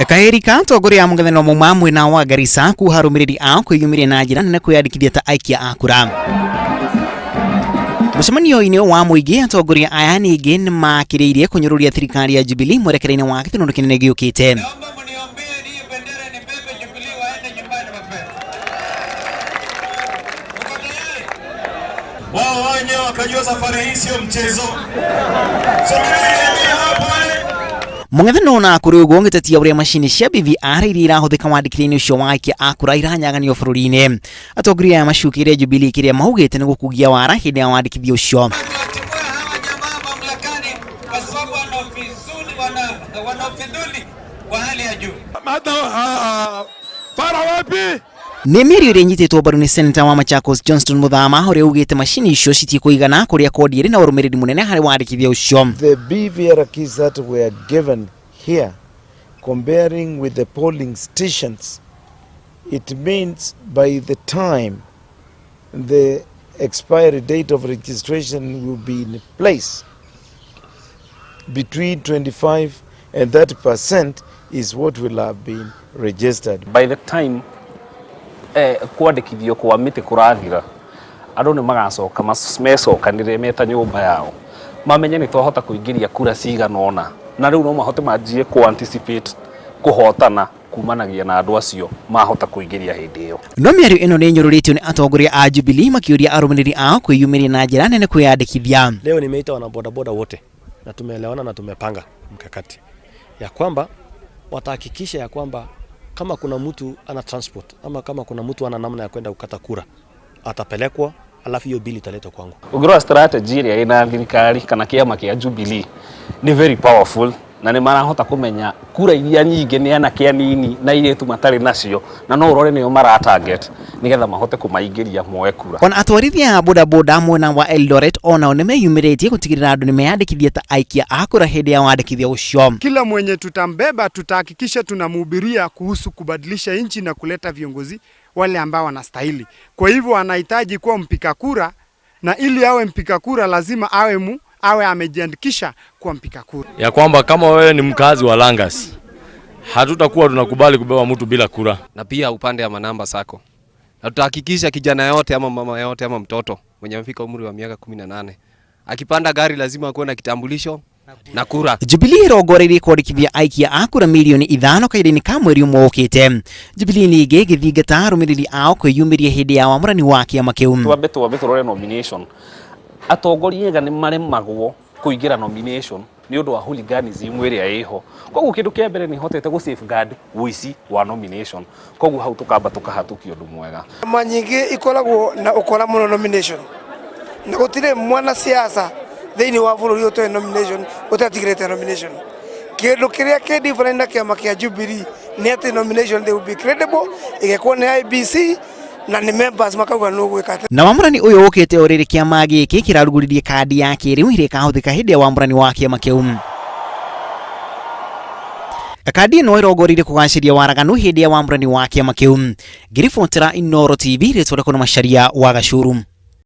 Kaherika atongoria a mũng'ethanĩro mauma mwena wa Garissa kuha arũmĩrĩri ao kwĩyumĩria na njĩra nene kwĩyandĩkithia ta aikia a kura. Mũcemanio-inĩ wa mũingĩ atongoria aya ningĩ nĩmakĩrĩirie kũnyũrũria thirikari ya Jubilee mwerekera-inĩ wa gĩthurano kĩnene gĩũkĩte. Naomba mniombee hii bendera nibebe Jubilee waende nyumbani mapema. Mko tayari? Wao wenyewe wakajua safari hii sio mchezo. So mimi niliambia hapo wale Mũng'ethanĩro na kũrĩ ũguo ũngĩtetia ũrĩa macini cia BVR iria irahũthĩka wandĩkithia-inĩ ũcio wa aikia a kura iranyaganio bũrũri-inĩ. Atongoria aya macukĩire Jubilee kĩrĩa maugĩte nĩ gũkungia wara hĩndĩ ya wandĩkithia ũcio. Tuwachukue hawa jamaa mamlakani kwa sababu wana ufisuli, wana, wana ufidhuli wa hali ya juu. Fara wapi? Nĩ mĩario ĩrĩa ĩnyitĩtwo mbaru nĩ Seneta wa Machakos Johnston Muthama ũrĩa ugĩte macini icio citikũigana kũrĩa kodi ĩrĩ na ũrũmĩrĩri mũnene harĩ wandĩkithia ũcio. The BVR keys that were given here, comparing with the polling stations, it means by the time the expiry date of registration will be in place, between 25 and 30% is what will have been registered. By the time kwandĩkithio kwa mĩtĩ kũrathira, andũ nĩ magacoka mecokanĩre meta nyũmba yao, mamenye nĩ twahota kũingĩria kura cigana ũna, na rĩu no mahote manjie kũ anticipate kũhotana kumanagia na andũ acio mahota kũingĩria hĩndĩ ĩyo. No mĩario ĩno nĩ ĩnyũrũrĩtio nĩ atongoria a Jubilee makĩũria arũmĩrĩri ao kwĩyumĩria na njĩra nene kwĩyandĩkithia. Leo nimeita wanabodaboda wote na tumeelewana na tumepanga mkakati ya kwamba watahakikisha ya kwamba kama kuna mtu ana transport ama kama kuna mtu ana namna ya kwenda kukata kura, atapelekwa, alafu hiyo bili italetwa kwangu. Ũngĩrora strategy ĩrĩa ĩna thirikari kana kĩama kĩa Jubilee nĩ very powerful, na nĩ marahota kũmenya kura iria nyingĩ nĩ anake anini na airĩtu matarĩ nacio, na no ũrore nĩo mara target nĩgetha mahote kũmaingĩria moe kura. Ona atwarithia a bodaboda mwena wa Eldoret onao nĩmeyumĩrĩtie gũtigĩrĩra andũ nĩmeyandĩkithia ta aikia a kura hĩndĩ ya wandĩkithia ũcio. Kila mwenye tutambeba tutahakikisha tunamhubiria kuhusu kubadilisha nchi na kuleta viongozi wale ambao wanastahili. Kwa hivyo anahitaji kuwa mpiga kura, na ili awe mpiga kura lazima awe amejiandikisha kuwa mpiga kura. Ya kwamba kama wewe ni mkazi wa Langas, hatutakuwa tunakubali kubeba mtu bila kura. Na pia upande ya manamba sacco, na tutahakikisha kijana yote ama mama yote ama mtoto mwenye amefika umri wa miaka 18 akipanda gari lazima akuwe na kitambulisho na kura. Jubilee ĩrongoreirie kwandĩkithia aikia a kura mirioni 5 kahinda-inĩ ka mweri ũmwe ũkĩte. Jubilee ningĩ ĩgĩthingata arũmĩrĩri ao kwĩyumĩria hĩndĩ ya wamũrani wa kĩama kĩu. Twambe tũrore nomination. Atongoria ega nĩ maremagwo kũingĩra nomination nĩ ũndũ wa hooliganism ĩrĩa ĩho. Koguo kĩndũ kĩa mbere nĩ hotete gũ safeguard ũici wa nomination. Koguo hau tũkamba tũkahatũkia ũndũ mwega. Ma nyingĩ ikoragwo na ũkora mũno nomination, na gũtirĩ mwanasiasa thĩinĩ wa bũrũri ũtoĩ nomination ũtetigĩrĩte nomination. Kĩndũ kĩrĩa kĩ different na kĩama kĩa Jubilee nĩ atĩ nomination they will be credible, ĩgekwo nĩ IEBC na nĩ members makauga nũ gwĩka atĩa. Na wamũrani ũyũ ũkĩte o rĩrĩ kĩama gĩkĩ kĩrarugũririe kandi ya kĩrĩu ĩrĩa ĩkahũthĩka hĩndĩ ya wamũrani wa kĩama kĩu. Kandi ĩno ĩrongoreirie kũgacĩria waraganu hĩndĩ ya wamũrani wa kĩama kĩu. Ngĩribotera Inooro TV, rĩtwa rĩakwa nĩ Macharia wa Gacuru.